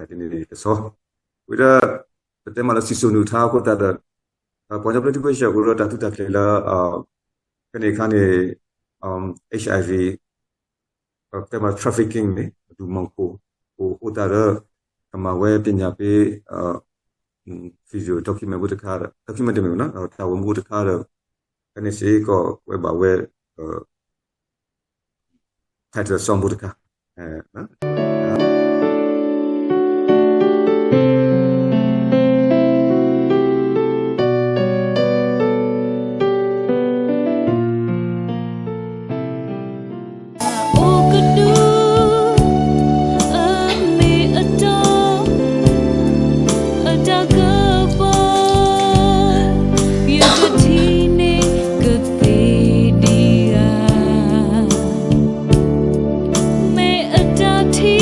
ဒ်န့ၣ်တဆီ ဝံၤဒီး ပတဲမးလၢစံၣ်စိၤနုာ်ထါအဃိသတးဒီး ပှၤကညီဘျၢထံခဝ့ၡၢၣ်အိၣ်ဒီးတၢ်ထူးတၢ်ဖျဲးလၢ ဖဲန့ၣ်အခါန့ၣ် HIV ပတဲမး trafficking န့ၣ် အဒူၣ်မီၢ်ခိၣ် အိၣ်အဃိသတးဒီး ကမၤဝဲပညာပေး video document ဖိတခါဒီး document တမ့ၢ်ဘၣ်နီၤ တၢ်ဂီၤမူဖိတခါဒီး ဖဲန့ၣ်စ့ၢ်ကီး ဝဲဘၣ်ဝဲ title song ဖိတခါ အိၣ်ကဒု အမ့ၢ်အတီ အတၢ်ကပီၤ ယကထံၣ်န့ၢ်ကသ့ဒံးဧါ မ့ၢ်အတၢ်ထံ ခီ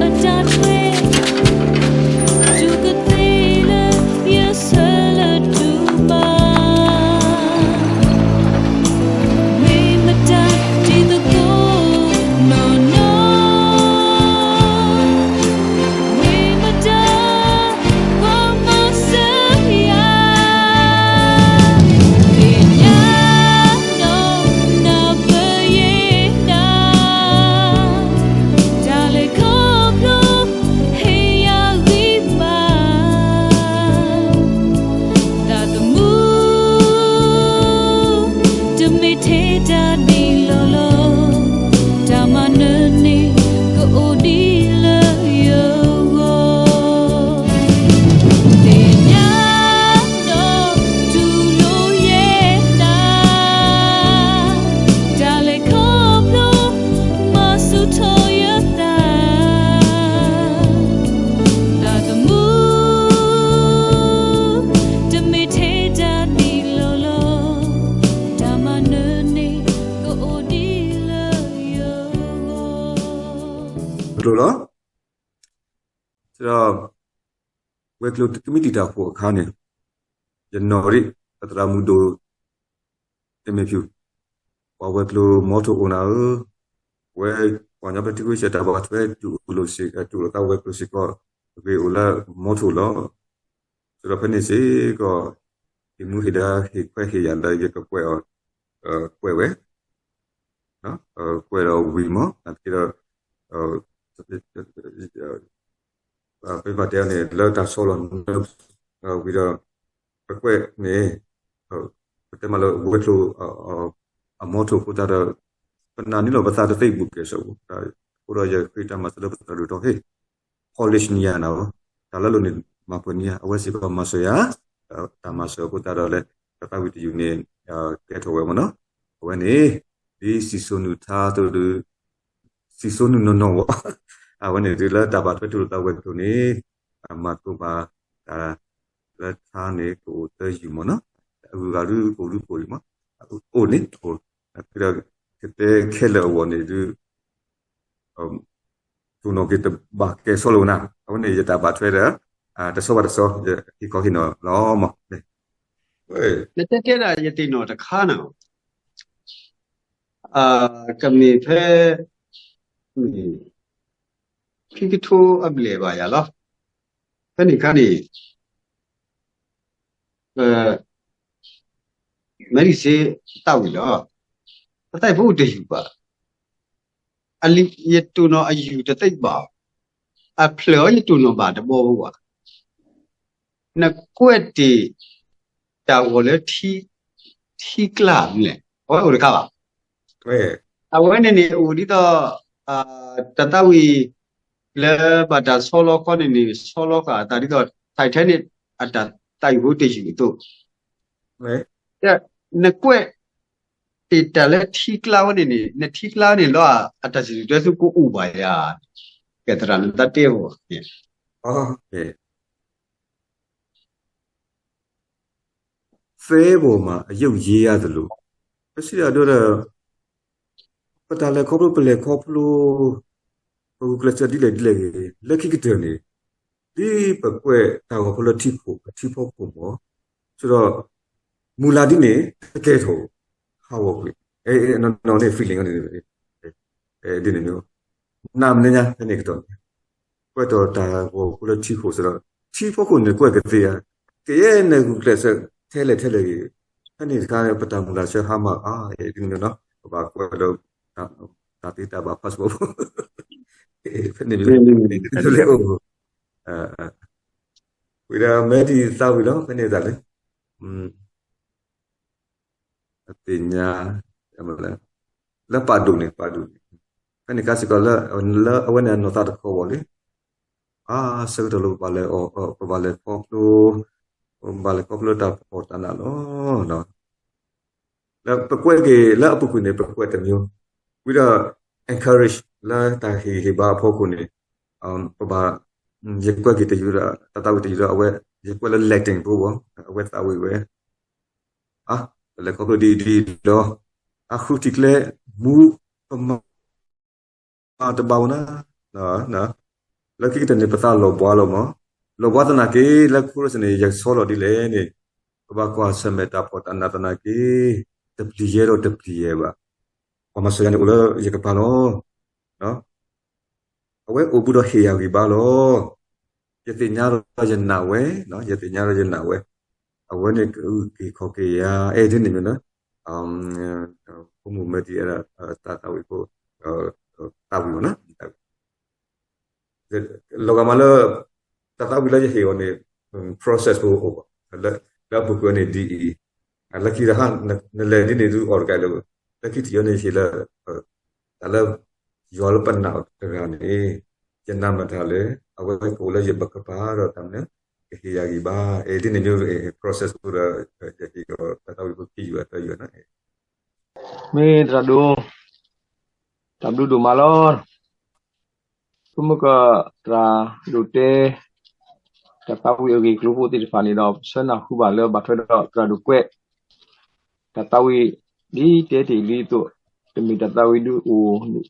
အတၢ်ထွဲ တူၢ်ကသ့လၢယဆၢလၢတူၢ်ဘၣ် မ့ၢ်မတၤတံၤသကိးနီၢ်နီၢ် မ့ၢ်မတၤ ပှၤမၤစၢၤယၤ သ့ၣ်ညါနီၢ်နၢ်ပၢၢ်ယဲနၤ တၢ်လဲၤခီဖျိ ဟ့ၣ်ယၤဂံၢ်ဘါ သးသမူ တမ့ၢ်ထဲတၢ်ဒ်လီၢ်လီၢ် တၢ်မၤနၢၤန့ၣ် ကအိၣ်ဒ်လၢယဂီၢ် သ့ၣ်ညါဒီးတူၢ်လိာ်ယဲနၤ တၢ်လဲၤခီဖျိ မၤဆူၣ်ထီၣ်ယသး သးသမူ တမ့ၢ်ထဲတၢ်ဒ်လီၢ်လီၢ် တၢ်မၤနၢၤန့ၣ် ကအိၣ်ဒ်လၢယဂီၢ် ကျိာ်လီၤ. ဒီး ဝဲၤကျိၤတမံၤတံာ်တာ်ဃိအခါန့ၣ် ယနီၣ်ရံၣ် ပသရၣ်မုၣ်ဒိၣ် တမ့ၢ်ဖၠူၣ် ပှၤဝဲၤကျိၤမီထိၣ်အိၣ်နၤဧၢ, ဝဲ ပှၤကညီဘျၢထံခဝ့ၡၢၣ်တၢ်ဘၣ်ထွဲတူၢ်လိာ်စ့ၢ် တူၢ်လိာ်သးဝဲၤကျိၤစ့ၢ်ကီး ဂ့ၤအိၣ်လၢမီထိၣ်လီၤ. ဒီးဖဲန့ၣ်စ့ၢ်ကီး ဟ့ၣ်မူဟ့ၣ်ဒါဟ့ၣ်ခွဲးဟ့ၣ်ယာ်လၢယကကွဲးအီၤ ကွဲးဝဲ ကွဲးဒီးဝံၤမး နာ်သက့ဒီး ပမ့ၢ်တဲန့ၣ် လၢတၢ်ဆီလီၤ ဝံၤဒီး ပကွဲးန့ၣ် ပတဲမးလၢဝဲၤကျိၤ အမီထိၣ်အဃိသတးဒီး ပနာ်န့ၢ်လီၤပသးတသ့ဘူးကဲၣ်ဆိး အဃိဒီးယဃ့တၢ်မၤစၢၤလၢပသရၣ်ဒိၣ်ထီၣ်ဟ့ၣ် polish န့ၢ်ယၤနၤဧၢ, တၢ်လၢလိၤန့ၣ် မၤပှဲၤန့ၢ်ယၤ အဝဲစ့ၢ်ကီးမၤစၢၤယၤ, တၢ်မၤစၢၤအဃိသတးဒီးလၢ တၢ်သးဝံၣ်တယုၢ်န့ၣ် ကဲထီၣ်ဝဲမ့ၢ်နီၤ, အဝဲန့ၣ် ဒ်စံၣ်စိၤနုာ်ထါအသိးဒီး စံၣ်စိၤနုာ်နီၢ်နီၢ်ဝဲ, အဝဲန့ၣ်ဒ်လၢတၢ်ဘၣ်ထွဲတူၢ်လိာ်သးဝဲၤကျိၤန့ၣ် မၤသကိးဘၣ်တၢ် လၢထါန့ၣ်ကအိၣ်သၢယုၢ်မ့ၢ်နီၤ, အဂုၤအဂၤဒုးအိၣ်ဒုးအိၣ်အံၤမ့ၢ်, အိၣ်န့ၣ်အိၣ်, ဒီးကတဲခဲလၢာ်အဂီၢ်န့ၣ်ဒုး တိၢ်နီၣ်က့ၤတဘၣ်ကဲဆီလီၤနၤ, အဝဲန့ၣ်ယတၢ်ဘၣ်ထွဲဒီး တဆီဘၣ်တဆီ ယဟ့ၣ်ခီဟ့ၣ်နီၤလီၤမး, နတဲကဲဒၣ်ယတ့ၢ်နီၣ်တခါနီၤ, ကမ့ၢ်ဖဲ ခံကထိအဘျဲၣ်ဘၣ်ယၤလီၤ, ဖဲန့ၣ်အခါန့ၣ် Medicine သးဝံၣ်လီၤ, ပသးဖိတယုၢ်ဘၣ်, ယတိၢ်နီၣ်အယုၢ်တသ့ဘၣ်, အဖျၢၣ်အီၤယတိၢ်နီၣ်ဘၣ်တဘီဘၣ်, နကွဲးတ့ၢ်တၢ်ဂီၤလၢ ထံကျါမလဲၣ်, အဝဲအိၣ်တခါဘၣ်, အဝဲန့ၣ်န့ၣ် အိၣ်ဒ်သိး တၢ်သးဝံၣ် လၢဘၣ်တၢ်ဆီလီၤခီန့ၣ်န့ၣ် ဆီလီၤဃာ်အသးဒ်သိး Titanic အတၢ်သးဝံၣ်ဖိတယုၢ်အသိး, နကွဲးတ့ၢ်တၢ်လၢထံကျါဝဲန့ၣ်န့ၣ် နထံကျါန့ၣ်လီၤ အတၢ်စံၣ်စိၤတဲစိၤကအိၣ်ဘၣ်ယၤ, ကဲသရၣ်နတၢ်တဲအဂီၢ် သဲပေါ်မှာ အရုပ်ရေးရတယ်လို့ ပစံးအဒိဒီး ပတၢ်လဲၤခီဖျိ ပလဲၤခီဖျိ ပဂုာ်ကျဲးစၢးဒ်လဲၣ်ဒ်လဲၣ်ဂ့ၤ လၢခံကတၢၢ်န့ၣ် ဒ်ပကွဲးတၢ်ဂီၤဖိလၢထံခိၣ် အထံဖီခိၣ်မး ဆိဒီး မုၢ်လၢ်ဒ်န့ၣ် တကဲထီၣ် ဟးဂီၤကွံာ် နီၢ်နီၢ်န့ၣ် feeling န့ၣ် ဒ်န့ၣ်မ့ၢ် နးမနုၤညါ ဖဲန့ၣ်ကတီၢ်န့ၣ် ကွဲးထီၣ်တၢ်ဂီၤဖိလၢထံခိၣ်စ့ၢ်ဒီး ထံဖီခိၣ်န့ၣ်ကွဲးကသ့ဧါ, ကယဲၢ်နဂုာ်ကျဲးစၢးထဲလဲၣ်ထဲလဲၣ်ဂ့ၤ, ဖဲန့ၣ်တခါ ပတၢ်မုၢ်လၢ်ဆၢဟါမၢ်အါ ဒ်န့ၣ်မ့ၢ်နီၤ ပဘၣ်ကွဲးဒီး တၢ်သ့တၢ်ဘၣ် passport ဖိ ဖဲန့ၣ်မ့ၢ် လဲၤအိၣ် ဝံၤဒီး မဲဒံသးဝံၤလီၤ ဖဲန့ၣ်သးလၢ အသ့ၣ်ညါ လၢပာ်ဒိၣ်န့ၣ် ပာ်ဒိၣ်န့ၣ် ဖဲန့ၣ်ခါစ့ၢ်ကီးလၢ လၢအဝဲန့ၣ်အနီၢ်သးတခီဘၣ်လံ, အါ ဆၢကတီၢ်လၢပဘၣ်လဲၤ ပဘၣ်လဲၤခီဖျိ ပဘၣ်လဲၤခီဖျိတၢ်ဖှီၣ်တၢ်နးလီၤ. လၢပကွဲးက့ၤလၢအပူၤကွံာ်န့ၣ် ပကွဲးတမံၤ, ဝံၤဒီး encourage လၢတၢ်ဟ့ၣ်ဂံၢ်ဟ့ၣ်ဘါအဖီခိၣ်န့ၣ် ပဘၣ် ယကွဲးက့ၤတယုၢ်ဒီး တၢ်သးဝံၣ်တယုၢ်ဒီးအဝဲ ယကွဲးလၢ Latin ဖိဝဲ အဝဲသးဝံၣ်ဝဲ အါ ပလဲၤခီဖျိဒ်အံၤဒ်အံၤဒီး အဃုထံၣ်ကျဲ မူ ပမၤ တဘၣ်ဝဲနၤ, လၢခံကတၢၢ်န့ၣ် ပသးလီၤဘှါလီၤမး, လီၤဘှါသနာ်က့ လၢ chorus န့ၣ် ယကဆီလီၤဒ်လဲၣ်န့ၣ် ပဘၣ်ကွၢ်ဆၢၣ်မဲာ်တၢ်ဖှီၣ်တၢ်နးသနာ်က့ တပျံၤယဲဒီးတပျံၤယဲဘၣ်, ပှၤမၤစၢၤယၤန့ၣ်အိၣ်လၢယကပၤလီၤ. အဝဲအိၣ်ဘူးဒီးဟ့ၣ်ယၤဂံၢ်ဘါလီၤ. ယသ့ၣ်ညါဒီးယနာ်ဝဲ, ယသ့ၣ်ညါဒီးယနာ်ဝဲ, အဝဲန့ၣ်ကအုၣ်က့ၤခီၣ်က့ၤယၤ အဲၣ်ဒ်န့ၣ်မ့ၢ်နီၤ, ဖိမုၣ်မဲဒံ တၢ်သးဝံၣ်ဖိ သးဝံၣ်မ့ၢ်နီၤ လီၤဂာ်မးလၢ တၢ်သးဝံၣ်လၢယဟ့ၣ်အီၤန့ၣ် process ဖိအိၣ်ဘၣ်, လၢအပူၤကွံာ်န့ၣ်ဒ်အံၤ, လၢခံတဟါ နလဲၤဒ်န့ၣ်ဒုးအီၣ်တကဲလၢၤ, လၢခံတယီန့ၣ်ဟ့ၣ်လၢ တၢ်လၢ ယွၤလၢပနာ်တဂၤန့ၣ် ယနာ်မတၤလဲၣ်, အဝဲကအိၣ်လၢယပကပၤဒီးတၢ်မနုၤ ကဟ့ၣ်ယၤဂံၢ်ဘါ, ဒ်န့ၣ်မ့ၢ် process ဖိဒီး ယဟ့ၣ်အီၤတၢ်သးဝံၣ်ဖိခံယုၢ်အသၢယုၢ်န့ၣ် မ့ၢ်သရၣ်ဒိၣ်, တၢ်ဘျုးဒိၣ်မးလီၤ. ဖိမုၣ်ကသရၣ်ဒိၣ်တဲ တၢ်သးဝံၣ်အဂ့ၢ်ကျိၤဖိသ့ၣ်တဖၣ်န့ၣ်ဒီး ပဆၢနၢ်ဟူဘၣ်လၢဘၣ်ထွဲဒီးသရၣ်ဒိၣ်ကွဲး တၢ်သးဝံၣ်ဒ်တဲတ့ၢ်လံအသိး, တမ့ၢ်တၢ်သးဝံၣ်ဒုးအိၣ်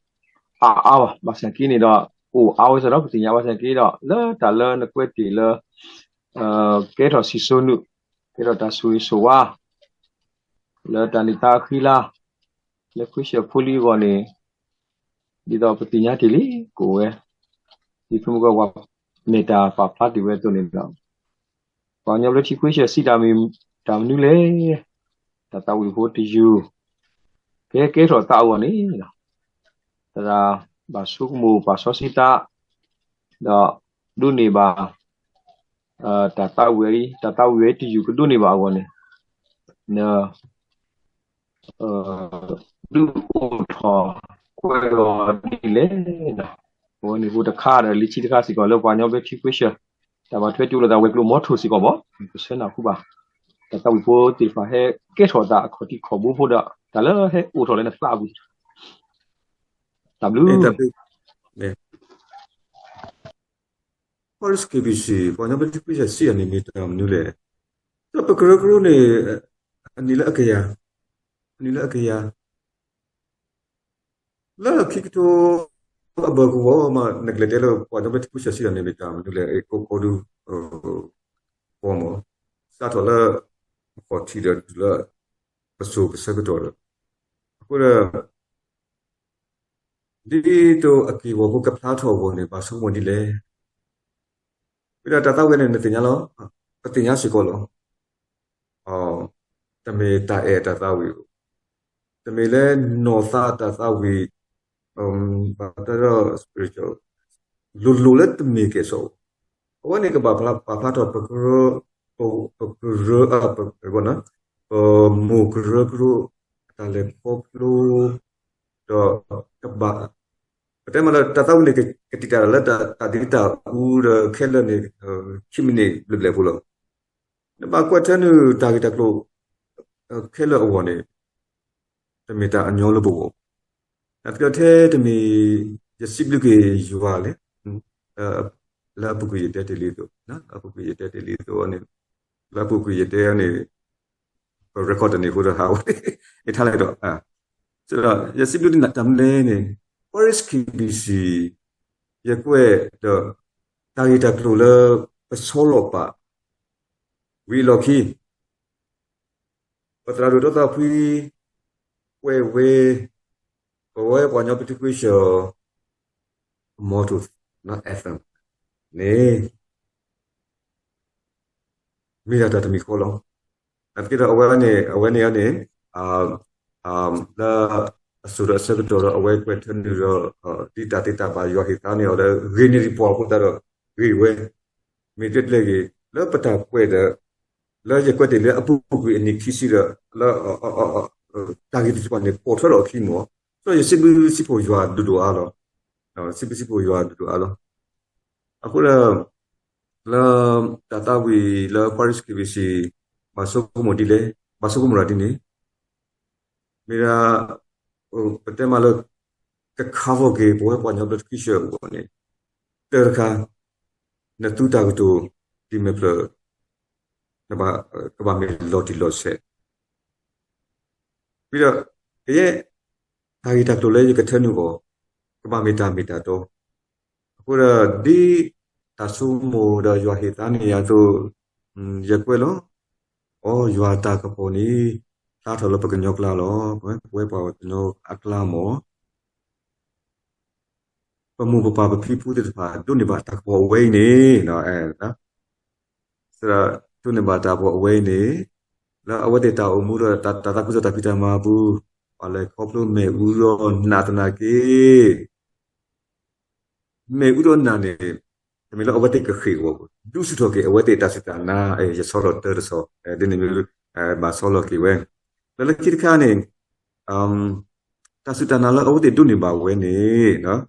အါအါဘၣ်, ဘၣ်ဆၣ်က့န့ၣ်ဒီး အိၣ်အါဝဲစ့ၢ်ဒီး ပသ့ၣ်ညါဘၣ်ဆၣ်က့ဒီး လၢတၢ်လၢနကွဲးတ့ၢ်လၢ ကဲထီၣ်စံၣ်စိၤနုာ်, ကဲထီၣ်တၢ်ဆိၣ်ဂ့ၤဆိၣ်ဝါ လၢတၢ်န့ၢ်သါအဃံလၤ လၢခွံဆၢၣ်ဖိလံအဂီၢ်န့ၣ် ဒ်သိးပသ့ၣ်ညါတ့ၢ်လံ ကအိၣ်ဝဲ ဒ်ဖိမုၣ်ကဝၤ မ့ၢ်တၢ်ပာ်ဖျါတ့ၢ်ဝဲအသိးန့ၣ်ဒီး ပှၤကညီဘျၢထံခွံဆၢၣ်စံးတၢ်မံၤ တၢ်မနုၤလဲၣ်, တၢ်သးဝံၣ်ဖိတယုၢ် ကဟဲကဲထီၣ်သးအဂီၢ်န့ၣ် သရၣ်ဘၣ်ဆိကမိၣ်ပာ်စီဆှံသး ဒီးဒိးန့ၢ်ဘၣ် တၢ်သးဝံၣ်ဝဲအံၤ တၢ်သးဝံၣ်ဝဲအံၤတယုၢ်ကဒိးန့ၢ်ဘၣ်အဂီၢ်န့ၣ် န ဒုးအိၣ်ထီၣ်ကွဲးလီၤဒ်လဲၣ်. အဝဲန့ၣ်ဖိတခါဒီးလံာ်ထံတခါစ့ၢ်ကီးလၢပှၤကညီဘျၢထံခွံဆၢၣ် တၢ်ဘၣ်ထွဲတၢ်လိာ်သးဝဲၤကျိၤမီထိၣ်စ့ၢ်ကီးမး ပဆၢနၢ်ဟူဘၣ် တၢ်သးဝံၣ်ဖိသ့ၣ်တဖၣ်ဟဲကဲထီၣ်သးအခီၣ်ထံးခီၣ်ဘိဖိဒီး တၢ်လၢဟဲအိၣ်ထီၣ်လၢနသးအပူၤ တၢ်ဘျုး Forest K B C ပှၤကညီဘျၢထံခွံဆၢၣ်စံးအနံၣ်မ့ၢ်တၢ်မနုၤလဲၣ်. ဒီးပကရၢကရိန့ၣ် အနံၣ်လၢအကယၤ, အနံၣ်လၢအကယၤ လၢခံကထိအဘၢကဝီၤမး နကလဲၤတဲလၢပှၤကညီဘျၢထံခွံဆၢၣ်စံးအနံၣ်မ့ၢ်တၢ်မနုၤလဲၣ် ကိးကိးဒု ကီမး စးထီၣ်လၢ အခီၣ်ထံးဒီးတုၤလၢ ပစိၤကဆၢကတီၢ်ဒီး အဃိဒီး ဒ်သိးအက့ၢ်အဂီၤဖိကဖျါထီၣ်အဂီၢ်န့ၣ် ဘၣ်ဆိကမိၣ်ဒ်လဲၣ်. ဝံၤဒီးတၢ်သးဝံၣ်န့ၣ် နသ့ၣ်ညါလီၤ. ပသ့ၣ်ညါစ့ၢ်ကီးလီၤ. တမ့ၢ်တၢ်အဲၣ်တၢ်သးဝံၣ်, တမ့ၢ်လၢနီၢ်သးတၢ်သးဝံၣ်, ဘၣ်တၢ်ဒီး spiritual လိၤလိၤလၢတမ့ၢ်ကဲၣ်ဆိး, အဝဲန့ၣ်ကဘၣ်ပာ်ဖျါထီၣ်ပကရၢ, ပကရၢ, ပမိၢ်ကရၢကရိ တၢ်လဲၤခီဖျိ ဒီးကဘၣ် ပတဲမးလၢတၢ်သးဝံၣ်န့ၣ် ကတံာ်တာ်လၢတၢ်ဒ့တၢ်အူဒီးခဲလၢာ်န့ၣ် ခံမံးနံးဘျဲၣ်ဘျဲၣ်ဖိလီၤ. နဘၣ်ကွၢ်ထွဲနုာ်တၢ်ဂ့ၢ်တၢ်ကျိၤ ခဲလၢာ်အဂီၢ်န့ၣ် တမ့ၢ်တၢ်အညီလၢပဂီၢ်, တၢ်ကီထဲတမ့ၢ် ယစံးဘျုးက့ၤယွၤလဲၣ်, လၢအပူၤကွံာ်ယတဲတ့ၢ်လံအသိး, လၢအပူၤကွံာ်ယတဲတ့ၢ်လံအသိးန့ၣ်, လၢအပူၤကွံာ်ယတဲန့ၣ် ပ record တန့ၢ်အဃိဒီးဟးဝဲ ယထါလဲၣ်ဒီး ဒီးယစံးဘျုးဒ်နတၢ်မနုၤလဲၣ်န့ၣ် Forest K B C ယကွဲးဒီး တၢ်ဂ့ၢ်တၢ်ကျိၤလၢ ပဆီလီၤပာ် ဝံၤအလီၢ်ခံ ပသရၣ်ဒိၣ်တီသးဖှံ ကွဲးဝဲ ပဝဲပှၤကညီဘျၢထံခွံဆၢၣ် မီထိၣ် anthem န့ၣ် မ့ၢ်ဒၣ်တၢ်တမံၤဃီလီၤ. နာ်သက့ဒီးအဝဲန့ၣ် အဝဲန့ၣ်န့ၣ် လၢအစိၤဒီးအဆၢကတီၢ်ဒီး အဝဲကွဲးထၢနုာ်ဒီး ဒ်တၢ်သ့တၢ်ဘၣ်ယွၤဟ့ၣ်သါန့ၢ်အီၤဒီး ဂ့ၤန့ၢ်ဒံးပှၤအဃိသတးဒီး ဂ့ၤဝဲ မ့ၢ်တဲတလဲၣ်ဂ့ၤ လၢပတၢ်ကွဲးဒီး လၢယကွဲးတ့ၢ်လၢအပူၤကွံာ်အနံၣ်ခံဆံဒီး လၢ တၢ်ဂ့ၢ်သ့ၣ်တဖၣ်န့ၣ် ပိာ်ထွဲဒီးအခံမီၤ, ဒီးယစံးဘျုးစံးဖှိၣ်ယွၤဒိၣ်ဒိၣ်အါလီၤ. စံးဘျုးစံးဖှိၣ်ယွၤဒိၣ်ဒိၣ်အါလီၤ. အဃိဒီး လၢတၢ်သးဝံၣ်လၢ Parish K B C ဘၣ်ဆိကမိၣ်ဒ်လဲၣ်, ဘၣ်ဆိကမိၣ်တၢ်ဒ်န့ၣ် မ့ၢ်ဒၣ် ပတဲမးလၢ က cover က့ၤ ပဝဲပှၤကညီဘျၢထံခဝ့ၡၢၣ်အဂီၢ်န့ၣ် တၢ်တခါ နသူတၢ်ကတိၤ ဒ်မဲာ်ဖျၢၣ် ကဘၣ်မ့ၢ်လီၤတံၢ်လီၤဆဲး, ဝံၤဒီး ကယဲၢ် တၢ်ဂ့ၢ်တၢ်ကျိၤလၢယကထၢနုာ်အီၤ ကဘၣ်မ့ၢ်တၢ်မ့ၢ်တၢ်တီ, အဃိဒီး ဒ်တၢ်ဆိကမိၣ်ဒီးယွၤဟ့ၣ်သါန့ၢ်ယၤအသိး ယကွဲးလီၤ. အိ ယွၤတၢ်ကပီၤန့ၣ် ဖျါထီၣ်လၢပကညီကျါလီၤ. ပဝဲပှၤကညီအကျါမီၤ ပမိၢ်ပပၢ်ပဖံပဖုသ့ၣ်တဖၣ် ဒိးန့ၢ်ဘၣ်တၢ်ကပီၤအဝဲအံၤန့ၣ် ဒိးန့ၢ်ဘၣ်တၢ်ကပီၤအဝဲအံၤန့ၣ် လၢအဝဲသ့ၣ်တၢ်အိၣ်မူဒီးတၢ်သးခုကစီၣ်တၢ်ဖံးတၢ်မၤအပူၤ ပှၤလဲၤခီဖျိမ့ၣ်အူဒီးနးသနာ်က့ မ့ၣ်အူဒီးနးန့ၣ် တမ့ၢ်လၢအဝဲသ့ၣ်ကဃ့ၢ်အဂီၢ်ဘၣ်, ဒုးဆူၣ်ထီၣ်က့ၤအဝဲသ့ၣ်တၢ်စူၢ်တၢ်နာ်, ယဆီလီၤတၢတဆီ, ဒ်န့ၣ်မ့ၢ် ဘၣ်ဆီလီၤက့ၤဝဲ, လၢလၢခံတခါန့ၣ် တၢ်စူၢ်တၢ်နာ်လၢအဝဲသ့ၣ်ဒိးန့ၢ်ဘၣ်ဝဲန့ၣ် ဂၢၢ်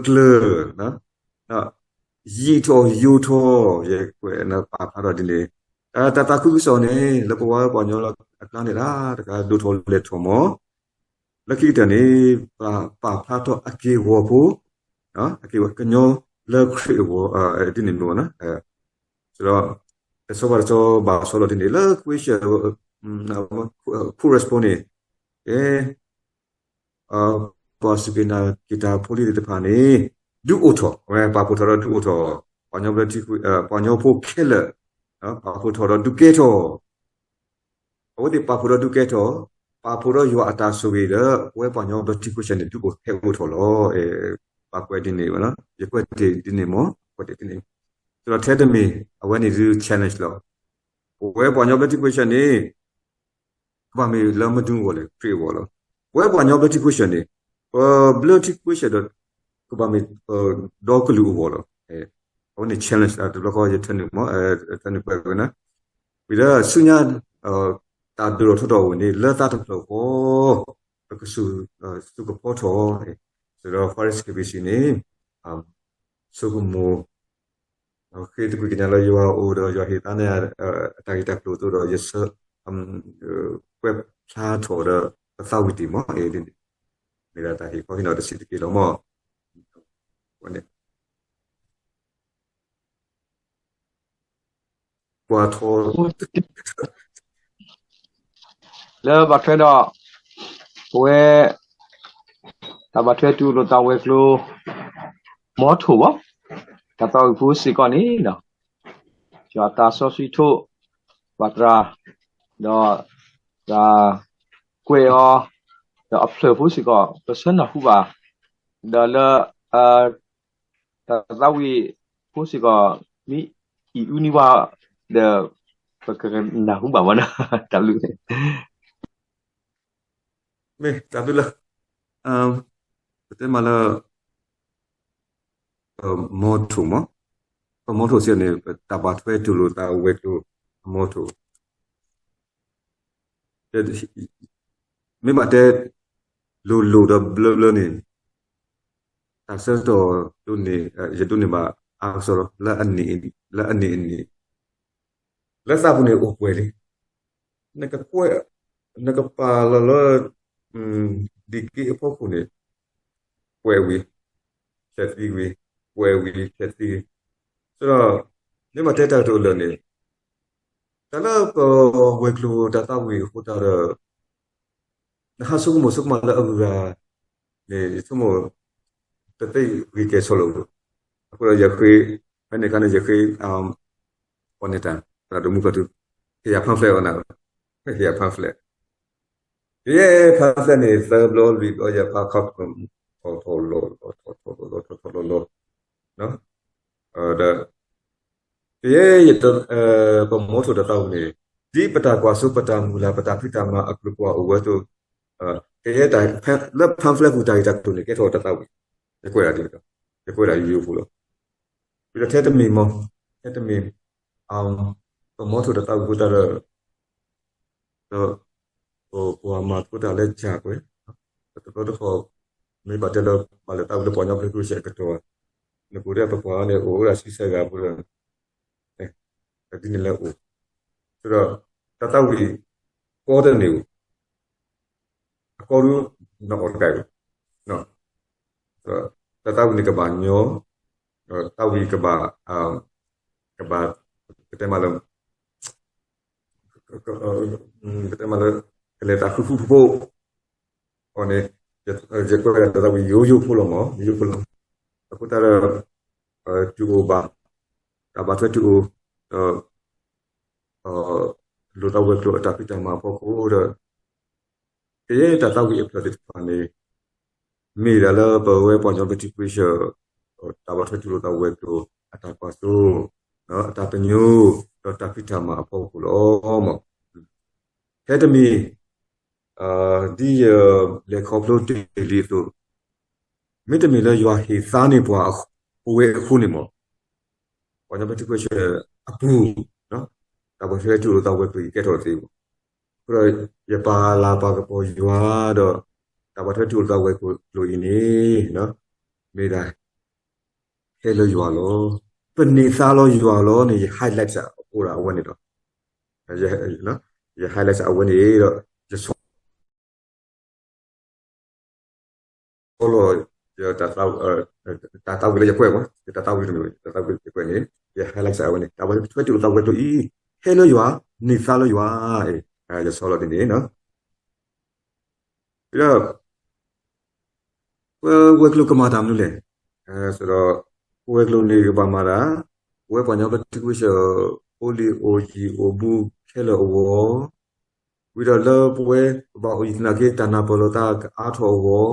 ကျၢၤ ယံာ်ထီၣ်ယိာ်ထီၣ် ယကွဲးပာ်ဖျါထီၣ်ဒ်န့ၣ်, တၢ်သးခုကစီၣ်န့ၣ် လၢပဝဲပှၤကညီအကျါန့ၣ်ဒၣ်တခါ ဒိၣ်ထီၣ်လဲၢ်ထီၣ်မီၤ လၢခံကတၢၢ်န့ၣ် ပာ်ဖျါထီၣ်အက့ၢ်အဂီၤဖိ, အက့ၢ်အဂီၤကညီလၢခရံာ်အဂီၢ် ဒ်န့ၣ်မ့ၢ်ဝဲ, ဒီး တဆီဘၣ်တဆီဘၣ်ဆီလီၤဒ်န့ၣ် လၢ question ခိၣ် response န့ၣ် ကဲ ပှၤစူၢ်က့ၤနာ်က့ၤတၢ်ဖိလံၤသ့ၣ်တဖၣ်န့ၣ် ဒုးအိၣ်ထီၣ်, ပာ်ဖှိၣ်ထီၣ်ဒီးဒုးအိၣ်ထီၣ်, ပှၤကညီဘျၢထံ ပှၤကညီဖိခဲလၢာ် ပာ်ဖှိၣ်ထီၣ်ဒီးဒုးကဲထီၣ် အဝဲသ့ၣ်ပာ်ဖှိၣ်ဒီးဒုးကဲထီၣ်, ပာ်ဖှိၣ်ဒီးယွၤအတၢ်ဆိၣ်ဂ့ၤဒီး ပဝဲပှၤကညီဘျၢထံခဝ့ၡၢၣ်န့ၣ် ဒုးအိၣ်ဟဲအိၣ်ထီၣ်လီၤ. ပကွဲးဒ်န့ၣ်, ယကွဲးတ့ၢ်ဒ်န့ၣ်မ့ၢ် ကွဲးတ့ၢ်ဒ်န့ၣ်, ဒီးထဲတမံၤ အဝဲန့ၣ်ဒုး challenge လီၤ. ပဝဲပှၤကညီဘျၢထံခဝ့ၡၢၣ်န့ၣ် ကဘၣ်မ့ၢ်လၢမနုၤအဂီၢ်လဲၣ်, ခရံာ်အဂီၢ်လီၤ. ပဝဲပှၤကညီဘျၢထံခဝ့ၡၢၣ်န့ၣ် ပဘျၢထံခဝ့ၡၢၣ်ဒီး ကဘၣ်မ့ၢ် ဒီကလုာ်အဂီၢ်လီၤ. အဝဲန့ၣ် challenge တဘျီဃီ ယထၢနုာ်မ့ၢ် ထၢနုာ်ကွဲးဝဲန့ၣ်, ဝံၤလၢဆူညါ တၢ်ဒိၣ်ထီၣ်ထီထီၣ်အဝဲန့ၣ် လၢသးတဖျၢၣ်ဃီ ပကစူၢ်ကဖီထီၣ်, စံးဒီး Parish K B C န့ၣ် ဆိကမိၣ် ဃ့သကွံာ်ကညးလၢယွၤအအိၣ်ဒီး ယွၤဟ့ၣ်သါန့ၢ် အတၢ်ဂ့ၢ်တၢ်ကျိၤအသိးဒီး ယဆၢ ကွဲးဖျါထီၣ်ဒီး ပသးဝံၣ်တ့ၢ်မ့ၢ် မ့ၢ်ဒၣ်တၢ်ဟ့ၣ်ခီဟ့ၣ်နီၤတဆံးတက့ၢ်လီၤမ့ၢ် ကွၢ်ထီၣ် လၢဘၣ်ထွဲဒီး ပဝဲ တၢ်ဘၣ်ထွဲတူၢ်လိာ်သးဝဲၤကျိၤ မီထိၣ်ဘၣ် တၢ်သးဝံၣ်ဖိစ့ၢ်ကီးန့ၣ်ဒီး ယွၤအသးစီဆှံထိၣ် ဘၣ်သရၣ် ဒီး တၢ်ကွဲးအီၤ ဒီးအဖျၢၣ်ဖိစ့ၢ်ကီး ပဆၢနၢ်ဟူဘၣ် ဒီးလၢ တၢ်သးဝံၣ်ဖိစ့ၢ်ကီး မ့ၢ်အံၤအူနံၤဝါ ဒီး ပကနၢ်ဟူဘၣ်မ့ၢ်နီၤ တၢ်ဘျုး မ့ၢ်တၢ်ဘျုးလၢ ပတဲမးလၢ မီထိၣ်မး, ပမီထိၣ်စ့ၢ်န့ၣ် တၢ်ဘၣ်ထွဲတူၢ်လိာ်သးဝဲၤကျိၤ မီထိၣ် မ့ၢ်ဘၣ်တဲ လိၤလိၤဒီးဘျၢဘျၢန့ၣ် တၢ်ဆၢကတီၢ်ဒိးန့ၢ် ယဒိးန့ၢ်ဘၣ်အါကစီဒီး လၢအနံၣ်အနံၣ် လၢသးပူၤန့ၣ်အိၣ်ပှဲၤလံ, နကကွဲး နကပာ်လီၤလၢ ဒံးက့အဖီခိၣ်န့ၣ် ကွဲးဝံၤ ဆဲးသံဝံၤ ကွဲးဝံၤ ဆဲးသံဝံၤ, ဆိုတော့ မ့ၢ်ဘၣ်တဲတၢ်ကတိၤလၢာ်န့ၣ် တၢ်လၢပဝဲၤကျိၤတၢ်သးဝံၣ်အဃိတၢ်ဒီး နဟးဆိကမိၣ်ဆိကမးလၢအဂုၤအဂၤန့ၣ် ယဆိကမိၣ် တသ့ဂ့ၤကဲၤဆီလိာ်, အဃိဒီးယဃ့ ဖဲန့ၣ်အခါန့ၣ် ယဃ့ ပီၣ်နဲၣ်တၢ် သရၣ်ဒိၣ်မူကီၢ်ထူ ဟ့ၣ်ယၤ pamphlet အီၤနၤ, ဟ့ၣ်ယၤ pamphlet, ယဲ pamphlet န့ၣ် သၢဘျီလွံၢ်ဘျီ ယဖးခီ လီၤထီၣ်ထီလီၤ လီၤထီၣ်ထီလီၤ လီၤထီၣ်ထီလီၤလီၤ ဒီး ကယဲၢ် ပမီထိၣ်တၢ်သးဝံၣ်န့ၣ် ဒ်ပတၢ်ကွၢ်စိပတၢ်မုၢ်လၢ် ပတၢ်ဖံးတၢ်မၤအကျိၤပှၤအိၣ်ဝဲအသိး, ကယဲၢ်တၢ် လၢ pamphlet ပူၤတၢ်ဂ့ၢ်တၢ်ကျိၤန့ၣ် ကဲထီၣ်တၢ်သးဝံၣ်, ယကွဲးဒၣ်ဒ်န့ၣ်, ယကွဲးဒၣ်ယိယိဖိလီၤ. ဒီးထဲတမံၤမ့ၢ်, ထဲတမံၤ ပမီထိၣ်တၢ်သးဝံၣ်ဖိတၢ်ဒီး ဒီး ပှၤမၤသကိးတၢ်လၢကၢ်ကွဲၢ်, တဘျီတခီၣ် မ့ၢ်ဘၣ်တဲလၢ ဘၣ်လဲၤသးဝံၣ်လၢပှၤကညီဘျၢထံခရံာ်အကတီၢ်, နကိးဒဲးပပှၤန့ၣ် အိၣ်ဝဲဒၣ်ဆံဆဲဂၤဖိဒီး ဒ်န့ၣ်လၢအိၣ်, ဒီး တၢ်သးဝံၣ် ကီတန့ၢ်ဧိၤ, အကီဒု နီၢ်ကီၢ်တကးအံၤ, တၢ်သးဝံၣ်န့ၣ်ကဘၣ်ညီ, တၢ်သးဝံၣ်ကဘၣ်, ကဘၣ်, ကတဲမးလၢ ကတဲမးလၢ ကလဲၤတၢ်ဃူဃူဖိးဖိး, အန့ၣ် ယကွဲးတၢ်သးဝံၣ်ယိယိဖိလီၤမး, ယိယိဖိလီၤ. အဃိသတးဒီး တုၤအိၣ်ဘၣ်, တၢ်ဘၣ်ထွဲတုၤအိၣ်, ဒီး လိာ်သးဝဲၤကျိၤအတၢ်ဖံးတၢ်မၤအဖီခိၣ်ဒီး ကယဲၢ်တၢ်သးဝံၣ်အဖျၢၣ်သ့ၣ်တဖၣ်န့ၣ် မ့ၢ်ဒၣ်လၢပဝဲပှၤကညီဘျၢထံခရံာ် တၢ်ဘၣ်ထွဲတူၢ်လိာ်သးဝဲၤကျိၤအတၢ်ကွၢ်စိ, အတၢ်ပညိၣ်, ဒီးတၢ်ဖံးတၢ်မၤအဖီခိၣ်လီၤ. ထဲတမံၤ ဒ်ယလဲၤခီဖျိတ့ၢ်လံအသိး, မ့တမ့ၢ်လၢယွၤဟ့ၣ်သါန့ၢ်ပှၤအဝဲအဃိန့ၣ်မး ပှၤကညီဘျၢထံခရံာ်အပူၤ, တၢ်ဘၣ်ထွဲတူၢ်လိာ်သးဝဲၤကျိၤအံၤကဲထီၣ်သ့မး. အဃိဒီး ယပာ်လၤပာ်ကပီၤယွၤဒီး တၢ်ဘၣ်ထွဲတူၢ်လိာ်သးဝဲၤကျိၤအံၤန့ၣ် မ့ၢ်ဒၣ် ဟဲလၢယွၤလီၤ. ပန့ၢ်သါလီၤယွၤလီၤန့ၣ် ယ highlight အိၣ်ဒၣ်အဝဲန့ၣ်ဒီး ယ highlight အဝဲန့ၣ်ဒီး ယဆီ ဆီလီၤ တၢ်သးဝံၣ်လၢယကွဲးမး, ယတၢ်သးဝံၣ်တမ့ၢ် တၢ်သးဝံၣ်လၢယကွဲးန့ၣ် ယ highlight အဝဲန့ၣ် တၢ်ဘၣ်ထွဲတူၢ်လိာ်သးဝဲၤကျိၤအံၤ ဟဲလၢယွၤ, န့ၢ်သါလၢယွၤ, ယဆီလီၤဒ်န့ၣ် ဒီး ပဝဲၤကျိၤကမၤတၢ်မနုၤလဲၣ်, ဒီး ပဝဲၤကျိၤန့ၣ်ကဘၣ်မၤတၢ်, ပဝဲပှၤကညီဘျၢထံခရံာ် အိၣ်လံာ်အိၣ်ယံၤအိၣ်ဘူးခဲလၢာ်အဂီၢ်, ဝံၤဒီးလၢပဝဲပဘၣ်အိၣ်ယံၤသနာ်က့ တၢ်နၢ်ပၢၢ်လိာ်သးကအါထီၣ်အဂီၢ်,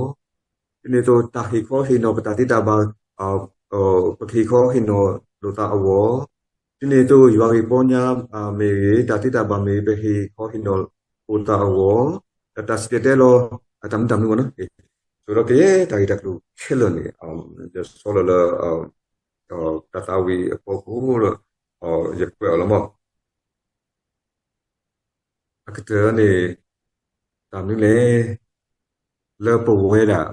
ဒ်န့ၣ်အသိး တၢ်ဟ့ၣ်ခီဟ့ၣ်နီၤပတၢ်သ့တၢ်ဘၣ် ပကဟ့ၣ်ခီဟ့ၣ်နီၤလိာ်သးအဂီၢ်, ဒ်န့ၣ်အသိး ယွၤဂ့ၢ်ပီညါမ့ၢ်ဂ့ၤ တၢ်သ့တၢ်ဘၣ်မ့ၢ်ဂ့ၤ ပဟ့ၣ်ခီဟ့ၣ်နီၤလိာ်သးအဂီၢ်, ဒီးတၢ်စံၣ်တဲၤတဲလီၤ တၢ်မနုၤတၢ်မနုၤဘၣ်နီၤ, ဆိဒီးကယဲၢ်တၢ်ဂ့ၢ်တၢ်ကျိၤခဲလၢာ်န့ၣ် ယဆီလီၤလၢ တၢ်သးဝံၣ်အဖီခိၣ်ဒီး ယကွဲးအီၤလီၤမး. အကတၢၢ်န့ၣ် တၢ်မနုၤလဲၣ်, လၢပဝဲဒၣ်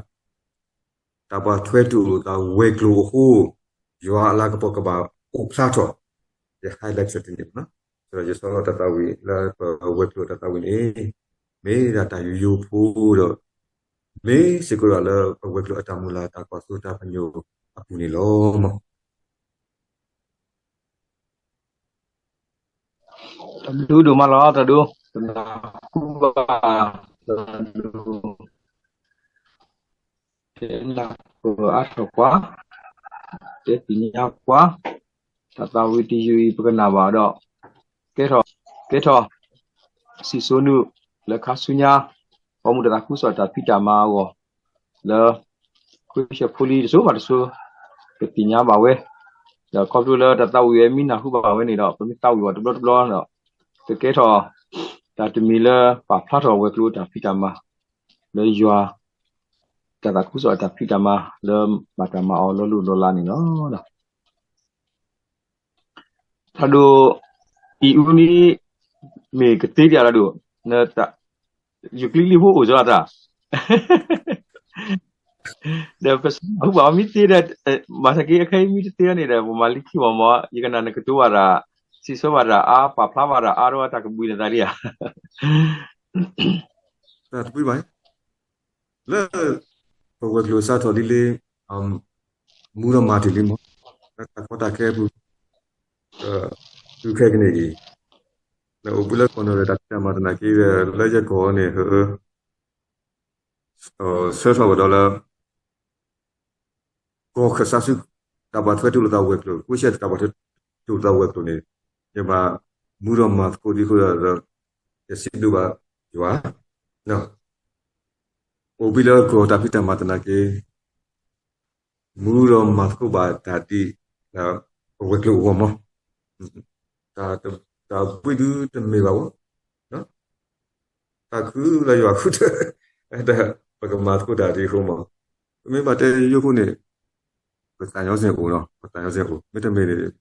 တၢ်ဘၣ်ထွဲတူၢ်လိာ်သးဝဲၤကျိၤအဃိ ယွၤအလၤကပီၤကဘၣ်အိၣ်ဖျါထီၣ်, ယ highlight တန့ၢ်ဘၣ်နီၤ, ဒီးယဆီလီၤတၢ်သးဝံၣ်လၢပဝဲၤကျိၤတၢ်သးဝံၣ်န့ၣ် မ့ၢ်ဒၣ်တၢ်ယိယိဖိဒီး မ့ၢ်စ့ၢ်ကီးဒၣ်လၢပဝဲၤကျိၤအတၢ်မုၢ်လၢ်တၢ်ကွၢ်စိတၢ်ပညိၣ်အပူၤန့ၣ်လီၤ. တၢ်ဘျုးဒိၣ်မးလီၤ တၢ်ဒိ, တနၢ်ဟူဘၣ် တၢ်ဒိ, တဲနၢ်ပၢၢ်အါထီၣ်ပှၤ, တဲသ့ၣ်ညါပှၤ, တၢ်သးဝံၣ်တယုၢ်အံၤ ပကနၣ်ဘၣ်ဒီး ကဲထီၣ်, ကဲထီၣ် စံၣ်စိၤနုာ် လၢခါဆူညါ ပိာ်မုၣ်တၢ်သးခုကစီၣ်တၢ်ဖံးတၢ်မၤအဂီၢ် လၢ ခရံာ်ဖိလံၤတစိၤဘၣ်တစိၤ ကသ့ၣ်ညါဘၣ်ဝဲ, ဒီးခီဖျိလၢတၢ်သးဝံၣ်ဝဲမ့ၢ်နၢ်ဟူဘၣ်ဝဲန့ၣ်ဒီး ပမ့ၢ်သးဝံၣ်အီၤတဘျီတဘျီဒီး ကကဲထီၣ် တၢ်တမံၤလၢပာ်ဖျါထီၣ်ဝဲၤကျိၤတၢ်ဖံးတၢ်မၤ လၢယွၤ တၢ်သးခုကစီၣ်တၢ်ဖံးတၢ်မၤ လၢဘၣ်တၢ်မၤအီၤလီၤလိၢ်လီၤလးန့ၣ်လီၤ. တၢ်ဒိၣ် အံၤအူန့ၣ် မ့ၢ်ကသ့ဒ်လဲၣ်ဒိၣ်, ယူၤကလံၤလံၤဖိအိၣ်ကၠီလီၤတၢ်, ဒီးပစးအူဘၣ်မ့ၢ်သ့ဒီး မၤသးက့ အခဲအံၤမ့ၢ်တသ့န့ၣ်ဒီး ပမၤလံခံမီၢ်မီၢ် ယကနၣ်နကတိၤဘၣ်တၢ် စံးဆၢဘၣ်တၢ်အါ ပာ်ဖျါဘၣ်တၢ်အါ ဒီးတၢ်ကဘှံးနသးဒ်ဧါ တၢ်တဘှံးဘၣ် လၢ ပဝဲၤကျိၤစးထီၣ်လံလံ မူဒီးမၤတ့ၢ်လံမီၢ် လၢတၢ်ကီတၢ်ခဲအပူၤ ဒီး တုၤခဲကနံၣ်အံၤ လၢအိၣ်ဘှံးလၢကီၢ်နီၢ်ဒီးတၢ်ဖံးတၢ်မၤသနာ်က့ဒီး လၢယကီၢ်န့ၣ် ဟၢ ဆၢထီၣ်ဝဲဒီးလၢ ကီၢ်ခၢၣ်စးဆူ တၢ်ဘၣ်ထွဲတူၢ်လိာ်သးဝဲၤကျိၤ ကွ့ရှဲတၢ်ဘၣ်ထွဲတူၢ်လိာ်သးဝဲၤကျိၤန့ၣ် ယဘၣ်မူဒီးမၤသကိးဒ်အဃိဒီး ယစံးဘျုးဘၣ်ယွၤ အိၣ်ဘှံးလၢကီၢ်တၢ်ဖံးတၢ်မၤသနာ်က့ မူဒီးမၤသကိးဘၣ်တၢ်ဒ် အဝဲၤကျိၤအဂီၢ်မး, တၢ်ဘှံးဒုတမ့ၢ်ဘၣ်ဝဲ, တၢ်ခုလၢယွၤခုတၢၢ်, ပကမၤသကိးတၢ်ဒ်အဃိမး, ပမ့ၢ်ဘၣ်တဲယိယိဖိန့ၣ်, ပသးညီစ့ၢ်အိၣ်လီၤ, ပသးညီစ့ၢ်အိၣ်, မ့တမ့ၢ်န့ၣ်,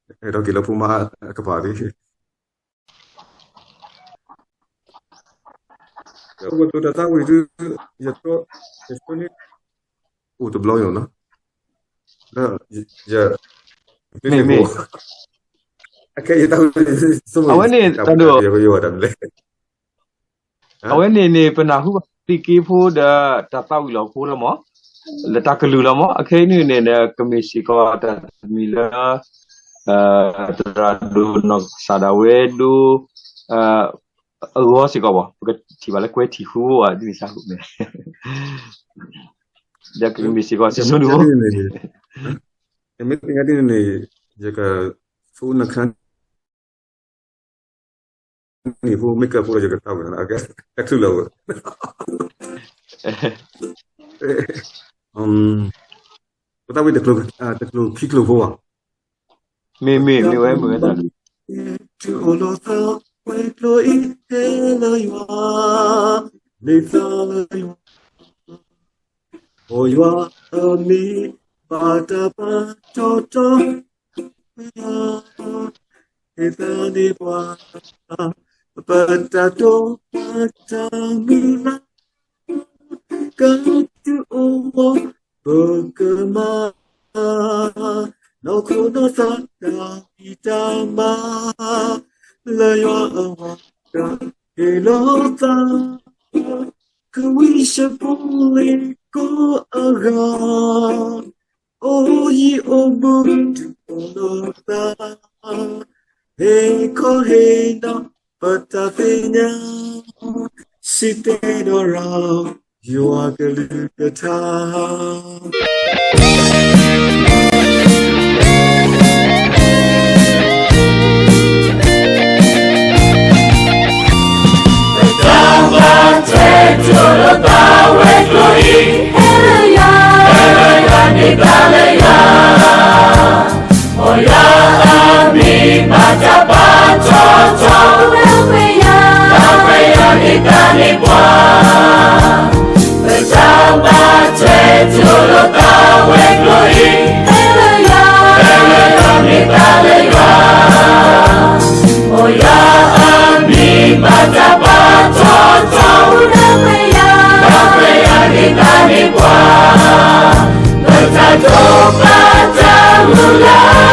အဲၣ်ဒိးက့ၤလၢဖိမါကပၤလံ ဝဲၤကျိၤတၢ်သးဝံၣ်ဒု, ယသီ, ယသီန့ၣ်, အိၣ်တဘျီယိာ်နီၤ, လၢ, ယ, မ့ၢ်မ့ၢ်, အခဲယသးဝံၣ်, အဝဲန့ၣ်တၢ်ဒိၣ်, ယကယိာ်တၢ်မလဲၣ်, အဝဲန့ၣ်န့ၣ် ပနၢ်ဟူဘၣ်သုးက့ဖိဒီးတၢ်သးဝံၣ်လီၤဖိလီၤမး, လၢတၢ်ကလုၢ်လီၤမး, အခဲအံၤန့ၣ်န့ၣ် ကမ့ၢ်စ့ၢ်ကီးတၢ်တမံၤလၢ သရၣ်ဒိၣ်နီၢ်ကစၢ်ဒၣ်ဝဲဒိ အဂီၢ်စ့ၢ်ကီးဘၣ်, ပကထံၣ်ဘၣ်လၢကွဲထံၣ်ဃူဝဲဒ်န့ၣ်စ့ၢ်ကီး, ဒီးကမ့ၢ်စ့ၢ်ကီးစီၤနိဖိ, မ့ၢ်သ့ၣ်ညါဒ်န့ၣ်, ယက, ဖိနခါ န့ၣ်ဖိမ့ၢ်ကဲဖိလၢယကသးဝံၣ်, တချုးလၢဝဲ, ပသးဝံၣ်တကျိၤ, တကျိၤခံကျိၤဖိဘၣ်, မ့ၢ်မ့ၢ်မ့ၢ်ဝဲမ့ၢ်ဝဲ, တၢ်အိၣ်လီၤသးဝဲကျိၤအံၤတဲလၢယွၤ, မ့ၢ်သးလၢယွၤ ပယွၤအမံၤဘၣ်တၢ်ပာ်ထီၣ်ထီ, ဟ့ၣ်သးန့ၢ်ပှၤ, ပတၢ်တိာ်ပာ်တၢ်မုၢ်လၢ်, ကတုၤအိၣ်ဝဲ, ပကမၤ, နီၢ်ခိနီၢ်သးတၢ်ဖံးတၢ်မၤ, လၢယွၤအဝၤတၢ်ဟ့ၣ်လီၤသး ကဝံၢ်ဆၢဖိလ့ၣ်ကိးအဂၤ, အိၣ်ယံၤအိၣ်ဘူးဒုးအိၣ်လီၤသး, ဟ့ၣ်ခီဟ့ၣ်နီၤပတၢ်သ့ၣ်ညါ, စံးတဲဒီးရၤလီၤ ယွၤကလုၢ်ကထါ ပတၢ်ဘၣ်ထွဲ ထူၣ်လိာ်သးဝဲကျိၤအံၤ, ဟ့ၣ်လၢယွၤန့ၢ်သါလၢယွၤ, မ်ယွၤအမံၤဘၣ်တၢ်ပာ်ထီၣ်ထီ, ဒီးပယွၤ, ဒီးပယွၤန့ၢ်သါန့ၢ်ပှၤ ပတၢ်ဘၣ်ထွဲ ထူၣ်လိာ်သးဝဲကျိၤအံၤ, ဟ့ၣ်လၢယွၤန့ၢ်သါလၢယွၤ, မ်ယွၤအမံၤဘၣ်တၢ်ပာ်ထီၣ်ထီ, ဒီးပယွၤ, ဒီးပယွၤန့ၢ်သါန့ၢ်ပှၤ ပတၢ်တိာ်ပာ်တၢ်မုၢ်လၢ်,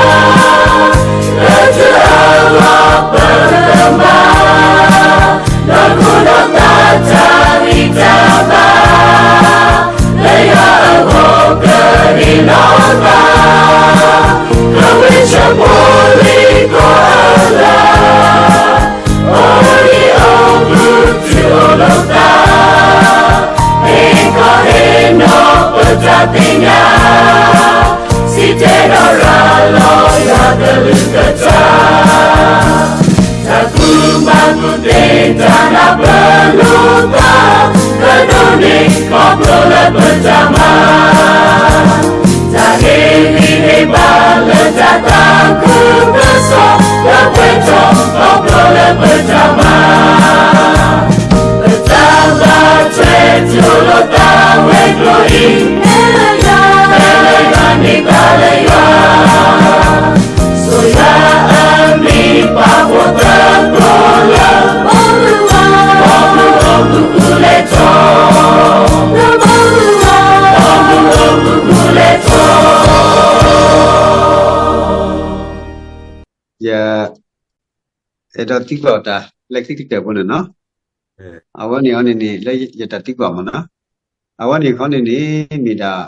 လၢထူအလီၢ်ပကမၤ, ဒီးခိၣ်ဒီးသးတၢ်ဂံၢ်တၢ်ဘါ, လၢယွၤအဂီၢ်ကဟ့ၣ်လီၤသး, ကဝံၢ်ဆၢဖိလ့ၣ်ကိးအဂၤ အိၣ်ယံၤအိၣ်ဘူးထူၣ်လိာ်သး, ဟ့ၣ်ခီဟ့ၣ်နီၤပတၢ်သ့ၣ်ညါ, စံးတဲဒီးရၤလီၤယွၤကလုၢ်ကထါ, တၢ်ကူၣ်ဘၣ်ကူၣ်သ့တၢ်နၢ်ပၢၢ်လိာ်သး, ကဒိးန့ၢ်ခီဖျိလၢပတၢ်မၤ တၢ်ဟ့ၣ်ဂံၢ်ဟ့ၣ်ဘါလၢတၢ်သးခုကစီၣ်, လၢပှဲၤထီၣ်ခီဖျိလၢပတၢ်မၤ, ပတၢ်ဘၣ်ထွဲ ထူၣ်လိာ်သးဝဲကျိၤအံၤ, ဟ့ၣ်လၢယွၤန့ၢ်သါလၢယွၤ, ဆိၣ်ယွၤအမံၤပာ်ဖှိၣ်သကိးလၢ ဘီမုၢ်အူလဲၢ်ထီၣ်, ဘီမုၢ်အူလဲၢ်ထီၣ် ယ, အဲၣ်ဒိးသံကွၢ်တၢ် လၢခံကတၢၢ်ဖိန့ၣ်နီၤ, အဝဲန့ၣ်အီၤန့ၣ်န့ၣ် လၢယတၢ်သံကွၢ်မ့ၢ်နီၤ, အဝဲန့ၣ်ခီန့ၣ်န့ၣ် မ့ၢ်ဒၣ်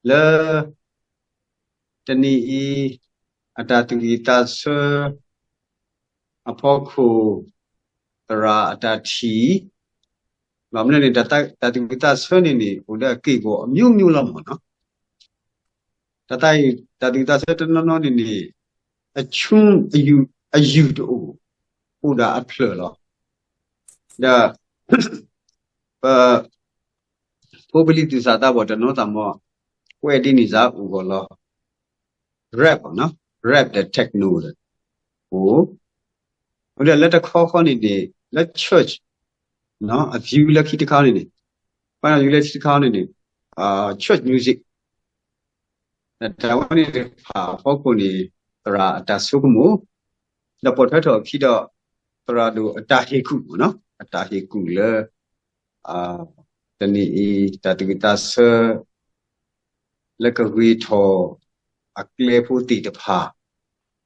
လၢ တနံၤအံၤ အတၢ်သူၣ်ဝံၣ်သးဆၢ အဖီခိၣ် သရၣ်အတၢ်ထံၣ်, ဘၣ်မနုၤန့ၣ် တၢ်သူၣ်ဝံၣ်သးဆၢန့ၣ်န့ၣ် အိၣ်ဒီးအက့ၢ်အဂီၤအမျိုးမျိုးလီၤမ့ၢ်နီၤ, တၢ်သူၣ်ဝံၣ်သးဆၢတနီၤနီၤန့ၣ်န့ၣ် အဆူၣ်အယုၢ်တအိၣ်, အိၣ်ဒၣ်အဖျၢၣ်လီၤ, ဒီး ပ ဖိပလံၤသူၣ်စၢ်သးဘီၣ်တနီၤသးမီၤ, ကွဲးဒ်န့ၣ်စ့ၢ်အိၣ်ဂီၢ်လီၤ. Rap နီၤ, rap ဒီး techno ဒီး အိၣ်, ဒီးလၢတခီခီန့ၣ်န့ၣ် လၢ church နီၤ အ view လၢခံတခါန့ၣ်န့ၣ်, ပှၤ view လၢခံတခါန့ၣ်န့ၣ် church music တၢ်ဝဲန့ၣ်တဖၣ်အဖီခိၣ်န့ၣ် သရၣ်အတၢ်ဆိကမိၣ်, ဒီးပိာ်ထွဲထီၣ်အခံဒီး သရၣ်ဒိၣ်အတၢ်ဟ့ၣ်ကူၣ်မ့ၢ်နီၤ, အတၢ်ဟ့ၣ်ကူၣ်လၢ တနံၤအံၤ တၢ်သူၣ်ဝံၣ်သးဆၢ လၢကဂ့ၤထီၣ်အကျဲဖိသ့ၣ်တဖၣ်,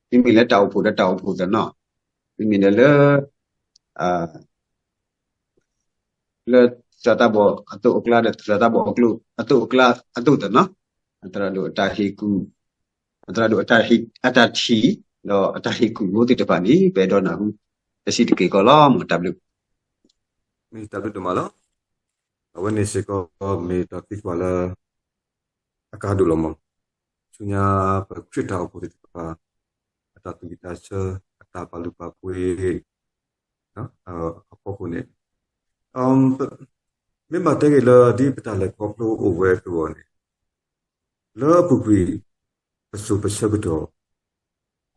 မ့မ့ၢ်လၢတၢ်အိၣ်ဖှိၣ်ဒီးတၢ်အိၣ်ဖှိၣ်သနီၤ, မ့မ့ၢ်ဒီးလၢ လၢသရၣ်တၢ်ဘီၣ်အသိးအကျါဒီး သရၣ်တၢ်ဘီၣ်အသိးအကျါအသိးသနီၤ, အသရၣ်ဒိၣ်အတၢ်ဟ့ၣ်ကူၣ်, အသရၣ်ဒိၣ်အတၢ်ထံၣ် ဒီးအတၢ်ဟ့ၣ်ကူၣ်ဖိသ့ၣ်တဖၣ်န့ၣ် ပအဲၣ်ဒိးနၢ်ဟူ တဆံးတက့ၢ်ကီးလီၤ. မ်တၢ်ဘျုး, မ့ၢ်တၢ်ဘျုးဒိၣ်မးလီၤ. အဝဲန့ၣ်စ့ၢ်ကီးမ့ၢ်တၢ်သံကွၢ်လၢ အကါဒိၣ်လီၤမး, ဆူညါပခရံာ်တၢ်အိၣ်ဖှိၣ်သ့ၣ်တဖၣ် အတၢ်သူၣ်ဝံၣ်သးဆၢ အတၢ်ပာ်လုၢ်ပာ်ပှ့ၤ အဖီခိၣ်န့ၣ်, မ့ၢ်ဘၣ်တဲက့ၤလၢဒ်ပတၢ်လဲၤခီဖျိအိၣ်ဝဲအသိးအဂီၢ်န့ၣ်, လၢအပူၤကွံာ် ပစိၤပဆၢကတီၢ်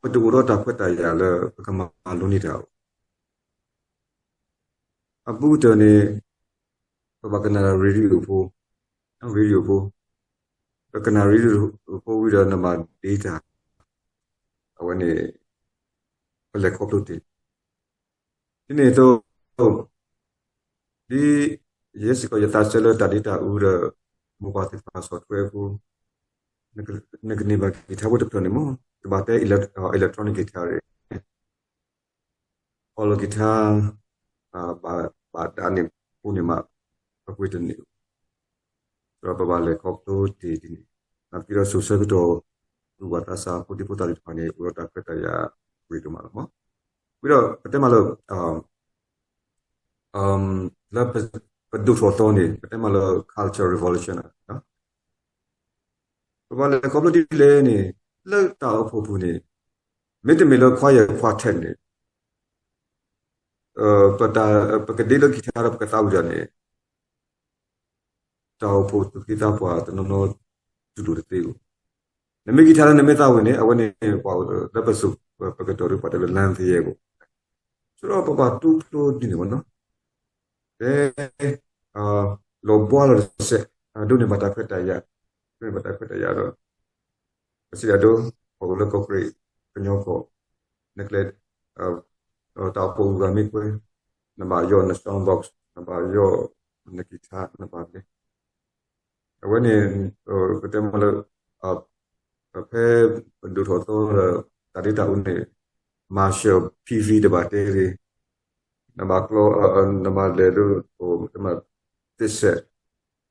ပတအိၣ်ဒီးတၢ်ခွဲးတၢ်ယာ်လၢပကမၤလိန့ၢ်တၢ်အီၤ အဘူးကတၢၢ်န့ၣ် ပဘၣ်ကနၣ် radio ဖိ, radio ဖိ, ပကနၣ် radio ဖိဝံၤဒီးနဘၣ် data, အဝဲန့ၣ် ပလဲၤခီဖျိတ့ၢ် ဒ်န့ၣ်အသိး ဒ်ယဲစ့ၢ်ကီးယသးဆၢလၢတၢ်ဒ့တၢ်အူဒီး မိၢ်ပၢ်သ့ၣ်တဖၣ်ဆီၣ်ထွဲအဃိ, နကန့ၢ်ဘၣ် guitar ဖိတဖျၢၣ်န့ၣ်မ့ၢ် ကဘၣ်တဲ electronic guitar အီၤလီၤ guitar ဘၣ်ဒၣ်န့ၣ်ဖိန့ၣ်မး ပပှ့ၤတန့ၢ် ဒီးပဘၣ်လဲၤခီဖျိတ့ၢ်ဒ်န့ၣ်, နာ်သက့ဒီးစိၤဆၢကတီၢ် သူၣ်ဘီၣ်သးစၢ်ဖိဒံဖိသၣ်သ့ၣ်တဖၣ်န့ၣ် အိၣ်ဒီးတၢ်ခွဲးတၢ်ယာ်ဂ့ၤဒိၣ်မးလီၤမး, ဝံၤဒီးပတဲမးလၢ လၢပဒိၣ်ထီၣ်သီန့ၣ် ပတဲမးလၢ culture revolution ပဘၣ်လဲၤခီဖျိဒ်လဲၣ်န့ၣ် လၢတၢ်အိၣ်ဖှိၣ်ပူၤန့ၣ် မ့တမ့ၢ်လၢ choir quartet န့ၣ် ပကဒ့လၢ guitar ဒီးပကသးဝံၣ်တၢ်န့ၣ် တၢ်အိၣ်ဖှိၣ်သူၣ်က့သးပှၢ်တနီၤနီၤ တူၢ်လိာ်တသ့ဘၣ်. နမ့ၢ် guitar လၢနမ့ၢ်သးဝံၣ်န့ၣ် အဝဲန့ၣ် ပှၤလၢပစိၤ ပကတီၢ်ဒုးပှၤတဲလၢ လမ်းသယဲၢ်ဘၣ်. ဆိဒီးပဘၣ်တူၢ်ဖျိဒ်န့ၣ်ဘၣ်နီၤ, တဲ လီၤဘှါလီၤတစဲး ဒိးန့ၢ်ဘၣ်တၢ်ခွဲးတၢ်ယာ်, ဒိးန့ၢ်ဘၣ်တၢ်ခွဲးတၢ်ယာ်ဒီး ပစံးဒၣ်ဒိ ပှၤအိၣ်လၢကီၢ်ကရ့ၣ် ကညီကီၢ် နကျဲ တၢ်အိၣ်ဖှိၣ်ဂၤမ့ၢ်ကွဲ နဘၣ်ယီၢ်န sound box နဘၣ်ယီၢ်န guitar နဘၣ်လဲၤ အဝဲန့ၣ် ပတဲမးလၢ ဖဲပဒိၣ်ထီၣ်သီဒီး တၢ်ဒ့တၢ်အူန့ၣ် Marshall PV တဘၣ်တဲဂ့ၤ, နဘၣ်ကျီ နဘၣ်လဲၤလၢ သ့ၣ်စဲး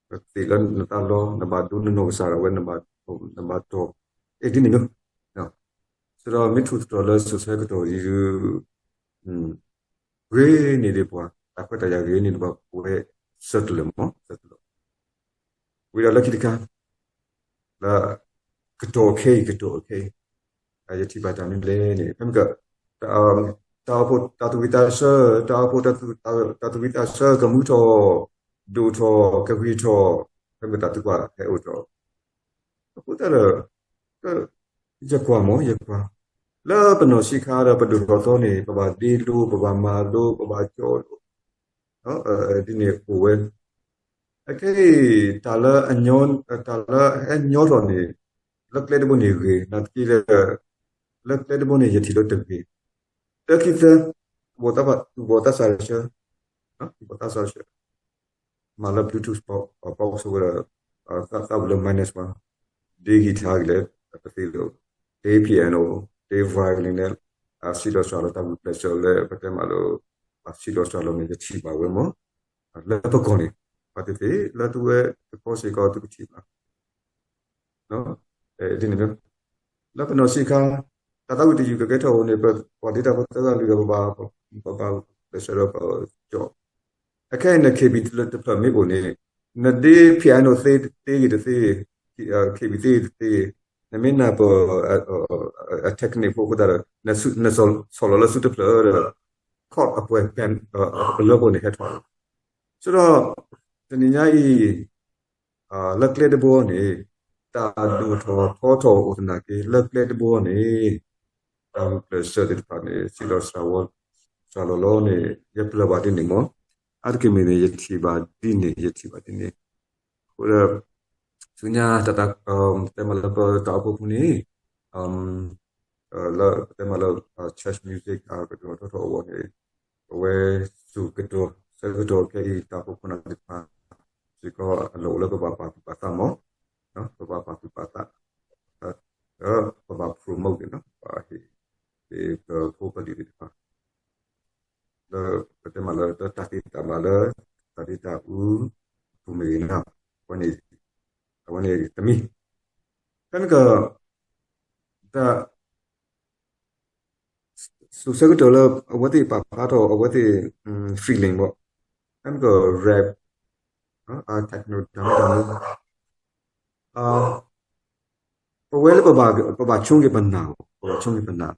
သ့ၣ်လၢနတၢ်လီ နဘၣ်ဒိနနီၢ်ကစၢ်ဒီးဝဲ နဘၣ်တီၢ် အဲၣ်ဒ်န့ၣ်မ့ၢ် ဆိဒီးမ့ၢ်ထူၣ်သတြီၤလၢစိၤဆၢကတီၢ်အံၤ ဂ့ၤန့ၢ်ဒံးပှၤ တၢ်ခွဲးတၢ်ယာ်ဂ့ၤန့ၢ်ဒံးပှၤ ပဝဲဆၢတလၢာ်မး ဆၢတလၢာ် ဝံၤဒီးလၢခံတခါ လၢ ကတီၢ်ခဲအံၤ ကတီၢ်ခဲအံၤ ယထံၣ်ဘၣ်တၢ်မနုၤလဲၣ်န့ၣ် ဖဲမ့ၢ်က တၢ်အိၣ်ဖှိၣ်တၢ်သူၣ်ဝံၣ်သးဆၢ တၢ်အိၣ်ဖှိၣ် တၢ်သူၣ်ဝံၣ်သးဆၢကမူထီၣ် ဒိၣ်ထီၣ် ကဂ့ၤထီၣ် ဖဲမ့ၢ်တၢ်သံကွၢ်ဟဲအိၣ်ထီၣ် အဃိသတးဒီး ယကွၢ်မး ယကွၢ် လၢပနီၢ်ဆံးခါဒီးပဒိၣ်ထီၣ်သီန့ၣ် ပဘၣ်ဒ့လိ ပဘၣ်မၤလိ ပဘၣ်ကၠီလိ ဒ်န့ၣ်အိၣ်ဝဲ အခဲအံၤ တၢ်လၢ တၢ်လၢဟဲညီထီၣ်န့ၣ် လၢကျဲတဘိန့ၣ်ဂ့ၤ နာ်သက့လၢ လၢကျဲတဘိန့ၣ် ယထံၣ်လၢတဂ့ၤ တၢခံသၢ သူၣ်ဘီၣ်သးစၢ်ဆၢ သူၣ်ဘီၣ်သးစၢ်ဆၢ မၤလၢ Bluetooth box ဝဲဒီး သးဝံၣ်လၢ minus one ဒ့ guitar ကလဲၣ် တသ့လၢၤ ဒ့ piano ဒ့ violin န့ၣ် အစံးလီၤစှၤလီၤ တၢ်ဂုာ်ကျဲးစၢးလၢပတဲမးလၢ အစံးလီၤစှၤလီၤန့ၣ် ယထံၣ်ဘၣ်ဝဲမး လၢပကီၢ်န့ၣ် ပှၤသ့ၣ်သ့ၣ်လၢသုဝဲတခီစ့ၢ်ကီးသုကထံၣ်ဘၣ် ဒ်န့ၣ် လၢပနီၢ်ဆံးခါ တၢ်သးဝံၣ်တယုၢ်ကကဲထီၣ်အဃိန့ၣ် ပပှၤဒ့တၢ်ဖိသၢဂၤလွံၢ်ဂၤ ပဘၣ် ပဘၣ်ကျဲးစၢးဒီးပကၠီ အခဲအံၤန့ၣ် KB တဖျၢၣ်မ့ၢ်အိၣ်န့ၣ် နဒ့ piano သ့သ့ဂ့ၤတသ့ KB သ့တသ့ နမ့ၢ်နၢ်ပၢၢ် အ technique ဖိအဃိသတးဒီး နဆီၣ်လီၤလၢစုတဖျၢၣ်ဒီး chord အပှဲၤ အကလၢဖိန့ၣ်ဟဲထီၣ်လီၤ. ဆိုတော့ တနံၤညါအံၤ လၢကျဲတဘိန့ၣ် တၢ်ဒိၣ်ထီၣ်ထီထီၣ်အိၣ်သနာ်က့ လၢကျဲတဘိန့ၣ် တၢ်ဂုာ်ကျဲးစၢးသ့ၣ်တဖၣ်န့ၣ် စံးလီၤစှၤဝီၤ စှၤလီၤလီၤန့ၣ် ယပျၢၢ်ဘၣ်ဒ်န့ၣ်မး. အါတက့ၢ်မ့ၢ်န့ၣ် ယထံၣ်ဘၣ်ဒ်န့ၣ် ယထံၣ်ဘၣ်ဒ်န့ၣ်. အဃိဒီး ဆူညါတၢ် တဲမးလၢပတၢ်အိၣ်ဖှိၣ်ပူၤန့ၣ် လၢပတဲမးလၢ church music ကဒိၣ်ထီၣ်ထီထီၣ်အဂီၢ်န့ၣ် ပဝဲစူၢ်ကတိၤ ဆၢကတီၢ်ခဲအံၤ တၢ်အိၣ်ဖှိၣ်ဖိသ့ၣ်တဖၣ်စ့ၢ်ကီး အလီၢ်အိၣ်လၢပဘၣ်ပာ်သူၣ်ပာ်သးမး, ပဘၣ်ပာ်သူၣ်ပာ်သး ဒီးပဘၣ် promote န့ၣ် ပဘၣ်ဟ့ၣ် ဟ့ၣ်ပဖိပလံၤသ့ၣ်တဖၣ် လၢပတဲမးလၢ လၢတၢ်သ့တၢ်ဘၣ်လၢ တၢ်ဒ့တၢ်အူအပူၤမ့ၢ်ဂ့ၤန့ၣ် အဝဲန့ၣ် အဝဲန့ၣ်တမံၤ ဖဲန့ၣ်က တၢ် စူၢ်ဆၢကတီၢ်လၢ အဝဲသ့ၣ်ပာ်ဖျါထီၣ် အဝဲသ့ၣ် feeling ဘၣ်, ဖဲန့ၣ်က rap, techno တၢ်မတၤမ ပဝဲလၢပဘၣ်ဆိက့ၤပနၢ်, ပဘၣ်ဆိက့ၤပနၢ်,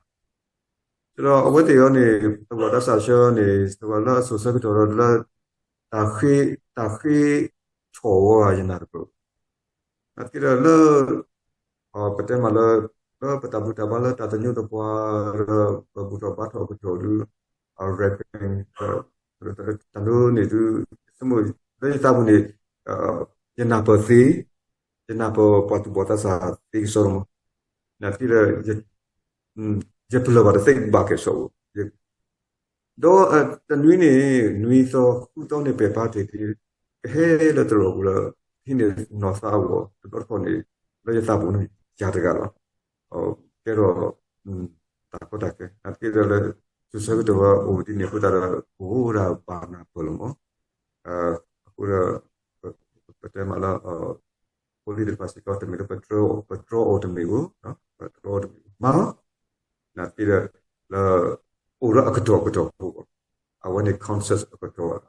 ဒီးအဝဲသ့ၣ်အံၤန့ၣ် သဝီတၢ်စးဆၢန့ၣ် သဝီလၢအစူၢ်ဆၢကတီၢ်ဒီးလၢ တၢ်ဃ့ တၢ်ဃ့ဆီၣ်ဝဲယနၢ်တပၢၢ်, နာ်သက့ဒီးလၢ ပတဲမးလၢ လၢပတၢ်ဘူၣ်တၢ်ဘါလၢတၢ်သညိးသပှၢ် ဒီးပဘူၣ်ထီၣ်ဘါထီၣ်အကတီၢ်ဒုး rapping တၢ်ဒိန့ၣ်ဒုး ဆိကမိၣ်လၢယသးပူၤန့ၣ် ယနၢ်ပၢၢ်သ့, ယနၢ်ပၢၢ်ပှၤသူၣ်ဘီၣ်သးစၢ်သ့ကစီဒီမး, နာ်သက့ဒီး ယပလၢၢ်ဘၣ်တသ့ဘၣ်ကဲၣ်ဆိးဧိၤ, ဒီးတနွံန့ၣ် နွံသီဃုသီန့ၣ် ပဲာ်ဖးတ့ၢ်ဒ် ကဟဲလၢသရိာ်ပူၤလၢ ဟံးန့ၢ်နီၢ်သးအဂီၢ် တဘျီတခီၣ်န့ၣ် လၢယသးပူၤန့ၣ် ယၤတဂၤလီၤ. ကဲထီၣ် တၢ်ကီတၢ်ခဲ နာ်သက့ဒီးလၢ စူၢ်ဆၣ်ကတီၢ်ဝဲအိၣ်ဒ်န့ၣ်အဃိသတးဒီး ကအိၣ်ဒၣ်ဘၣ်နၢ်ပၢၢ်လီၤမး. အဃိဒီး ပတဲမးလၢ ဖိလံၤသ့ၣ်တဖၣ်စ့ၢ်ကီး တမ့ၢ်လၢပတြီအီၤတမ့ၢ်ဧိၤ, ပတြီအီၤတမ့ၢ်ဧိၤ မၤလီၤ. နာ်သက့ဒီး လၢ အိၣ်ဒီးအကတီၢ်ကတီၢ်ဖိ အဝဲန့ၣ် concert အကတီၢ်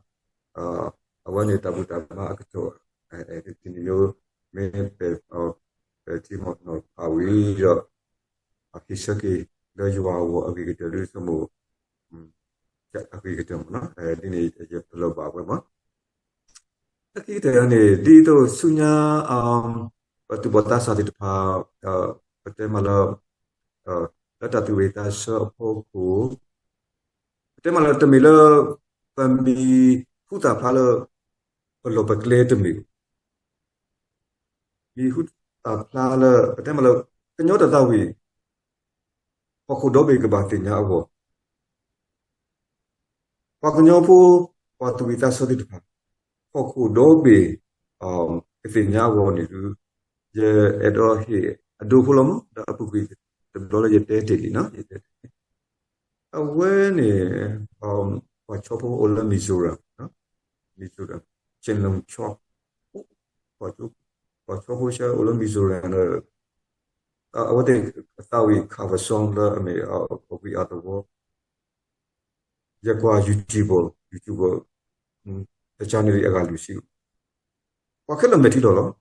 အဝဲန့ၣ်တၢ်ဘူၣ်တၢ်ဘါအကတီၢ် တနံၤညိ မ့ၢ်ပဲာ် ပဲာ်ထံနီၤဖးဝံၤဒီး အဟံးဆၢက့ၤ လၢယွၤအဂီၢ်အဂ့ၤကတၢၢ်ဒ်ဆိကမိၣ် အဂ့ၤကတၢၢ်မးနီၤ ဒ်န့ၣ်ယပလၢၢ်ဘၣ်ဝဲမး လၢခံကတၢၢ်န့ၣ် ဒ်သိးဆူညါ ပသူၣ်ဘီၣ်သးစၢ်သ့ၣ်တဖၣ် ပတဲမးလၢ လၢတၢ်သူၣ်ဝံၣ်သးဆၢအဖီခိၣ် ပတဲမးလၢတမ့ၢ်လၢ ပမံၤဟူသၣ်ဖျါလၢ ပလီၢ်ပကျဲတမ့ၢ် မံၤဟူသၣ်ဖျါလၢ ပတဲမးလၢ ကညီတၢ်သးဝံၣ် ဟီၣ်ခိၣ်ဒီဘ့ၣ်ကဘၣ်သ့ၣ်ညါအဂီၢ် ပှၤကညီဖိ ပှၤသူၣ်ဝံၣ်သးဆၢသ့ၣ်တဖၣ် ဟီၣ်ခိၣ်ဒီဘ့ၣ် ကသ့ၣ်ညါအဂီၢ်န့ၣ်ဒုး ယအဲၣ်ဒိးဟ့ၣ်အဒိဖိလီၤမး ဒီးအပူၤကွံာ်တဘျီလၢယတဲတ့ၢ်လံနီၤ ယတဲတ့ၢ်လံ အဝဲန့ၣ် ပှၤဆီဖိအိၣ်လၢ Mizoram, Mizoram, Chenglong Chok, ပှၤဆီဖိဆၢအိၣ်လၢ Mizoram ဒီး အဝဲသ့ၣ်အသးဝံၣ် cover song လၢအမ့ၢ် We Are the World ယကွၢ် YouTube, YouTube တ channel အဂၤလွံၢ်ဆံ ပှၤခဲလၢာ်မဲာ်ထံလီၤလီၤ.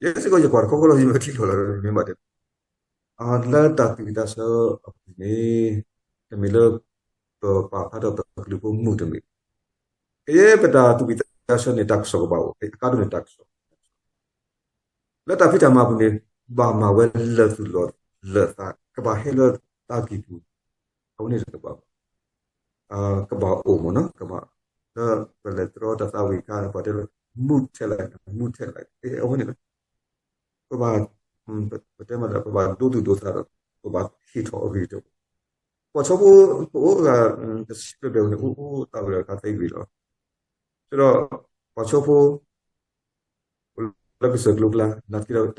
ယဲစ့ၢ်ကီးယကွၢ်တခီခီလီၤ ယမဲာ်ထံလီၤလီၤ မ့ၢ်ဘၣ်တဲ လၢတၢ်သူၣ်ဝံၣ်သးဆၢအပူၤန့ၣ် တမ့ၢ်လၢ ပပာ်ဖျါထီၣ်ပကလုာ်ဖိမုၣ်တမ့ၢ် ကယဲပတၢ်သူၣ်ဝံၣ်သးဆၢန့ၣ် တၢ်ကစီၣ်ကဘၣ်အိၣ် အကါဒိၣ်န့ၣ်တၢ်ကစီၣ် လၢတၢ်ဖံးတၢ်မၤပူၤန့ၣ် ဘၣ်မၤဝဲလၢာ်သူၣ်လၢာ်သး ကဘၣ်ဟဲလၢတၢ်ကံၢ်ပူၤ အဝဲန့ၣ်တကဘၣ် ကဘၣ်အိၣ်မးနီၤ ကဘၣ် လၢပလဲၤတြီတၢ်သးဝံၣ်အခါ ပှၤတဲလၢ မူထဲလဲၣ် မူထဲလဲၣ် အဝဲန့ၣ်လီၤ ပဘၣ် ပတဲမးဒီး ပဘၣ်ဒိသူၣ်ဒိသးဒီး ပဘၣ်ဟ့ၣ်ထီၣ်အဂ့ၤကတၢၢ် ပှၤဆီဖိ ပအိၣ်အဂၤ တဆံဘျဲၣ်ဘျဲၣ်န့ၣ် အိၣ်အိၣ်သးဝံၣ်ဒီးတၢ်သးဝံၣ်လီၤ ဒီး ပှၤဆီဖိ လၢကစၢၢ်ကျိၤကျါ နာ်သက့ဒီး အတၢ်ဂုာ်ကျဲးစၢးဒီး တၢ်ဟ့ၣ် တၢ်ဟ့ၣ် တၢ်ဟ့ၣ်လီၤ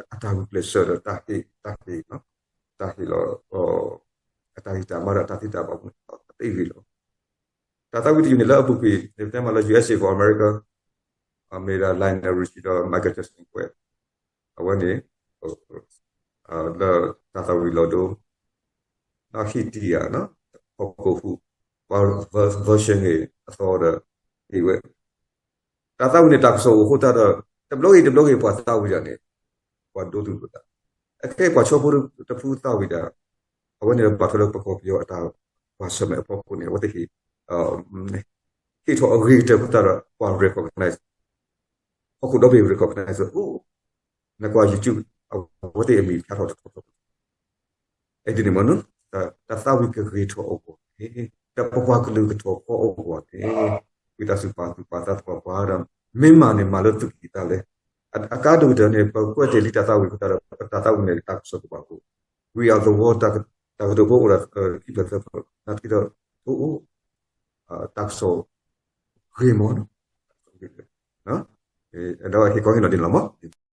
အတၢ်ဟ့ၣ်တၢ်မၤဒီး တၢ်သ့တၢ်ဘၣ်ပူၤန့ၣ် အသးဝံၣ်လီၤ တၢ်သးဝံၣ်တယုၢ်န့ၣ် လၢအပူၤကွံာ် ပတဲမးလၢ ယူၢ်အ့းအ့း for America အမ့ၢ်ဒၣ် Lionel Richie ဒီး Michael Jackson ကွဲး အဝဲန့ၣ် လၢတၢ်သးဝံၣ်လီၤဒိ နီၢ်ဟံၣ်တံၢ်ဧါ ဟီၣ်ခိၣ်ဟူး ပှၤ version န့ၣ် အသီဒီး ဟ့ၣ်ဝဲ တၢ်သးဝံၣ်န့ၣ် တၢ်ကစီၣ်အိၣ်အဃိသတးဒီး တဘျီဂ့ၤတဘျီဂ့ၤ ပှၤသးဝံၣ်တၢ်န့ၣ် ပှၤဒိသူၣ်ဒိသး အခဲအံၤပှၤဆီဖိတဖုသးဝံၣ်တၢ် အဝဲန့ၣ် ဘၣ်ထွဲလၢပကီၢ်ပယီၤအတၢ်ကွၢ်ဆၢၣ်မဲာ်အဖီခိၣ်န့ၣ် အဝဲသ့ၣ်ဟ့ၣ် ဟ့ၣ်ထီၣ်အဂ့ၤကတၢၢ်အဃိသတးဒီး ပှၤ recognize ဟီၣ်ခိၣ်ဒီဘ့ၣ် recognize အိၣ် နကွၢ် YouTube အဝဲသ့ၣ်အမံၤဖျါထီၣ်တထီထီၣ် အဲဒ်န့ၣ်မ့ၢ်နီၤ, တၢ်သးဝံၣ်ကဂ့ၤထီၣ်အဂီၢ်န့ၣ်, တၢ်ပပှၤကလုာ်ကထီၣ်ဃီအဂီၢ်န့ၣ်, ဝံသးစူၤပာ်သူၣ်ပာ်သးသပှၢ်ပှၢ်ဒီး မ့ၢ်မၤန့ၣ်မၤလၢသူၣ်ကံၢ်သးလဲ, အကါဒိၣ်ကတၢၢ်န့ၣ် ပကွဲးတ့ၢ်လံတၢ်သးဝံၣ်အဃိသတးဒီး ပတၢ်သးဝံၣ်န့ၣ်တၢ်ကစီၣ်ကဘၣ်ကိၣ်, ဝံၤအသဝီ တၢ်ကတိၤဖိအိၣ်ဒီးခံဖျၢၣ်သၢဖျၢၣ် နာ်သက့ဒီး အိၣ်အိၣ် တၢ်ကစီၣ်ဂ့ၤမ့ၢ်နီၤ, ဒီးဟ့ၣ်ခီဟ့ၣ်နီၤဒ်န့ၣ်လီၤမ့ၢ်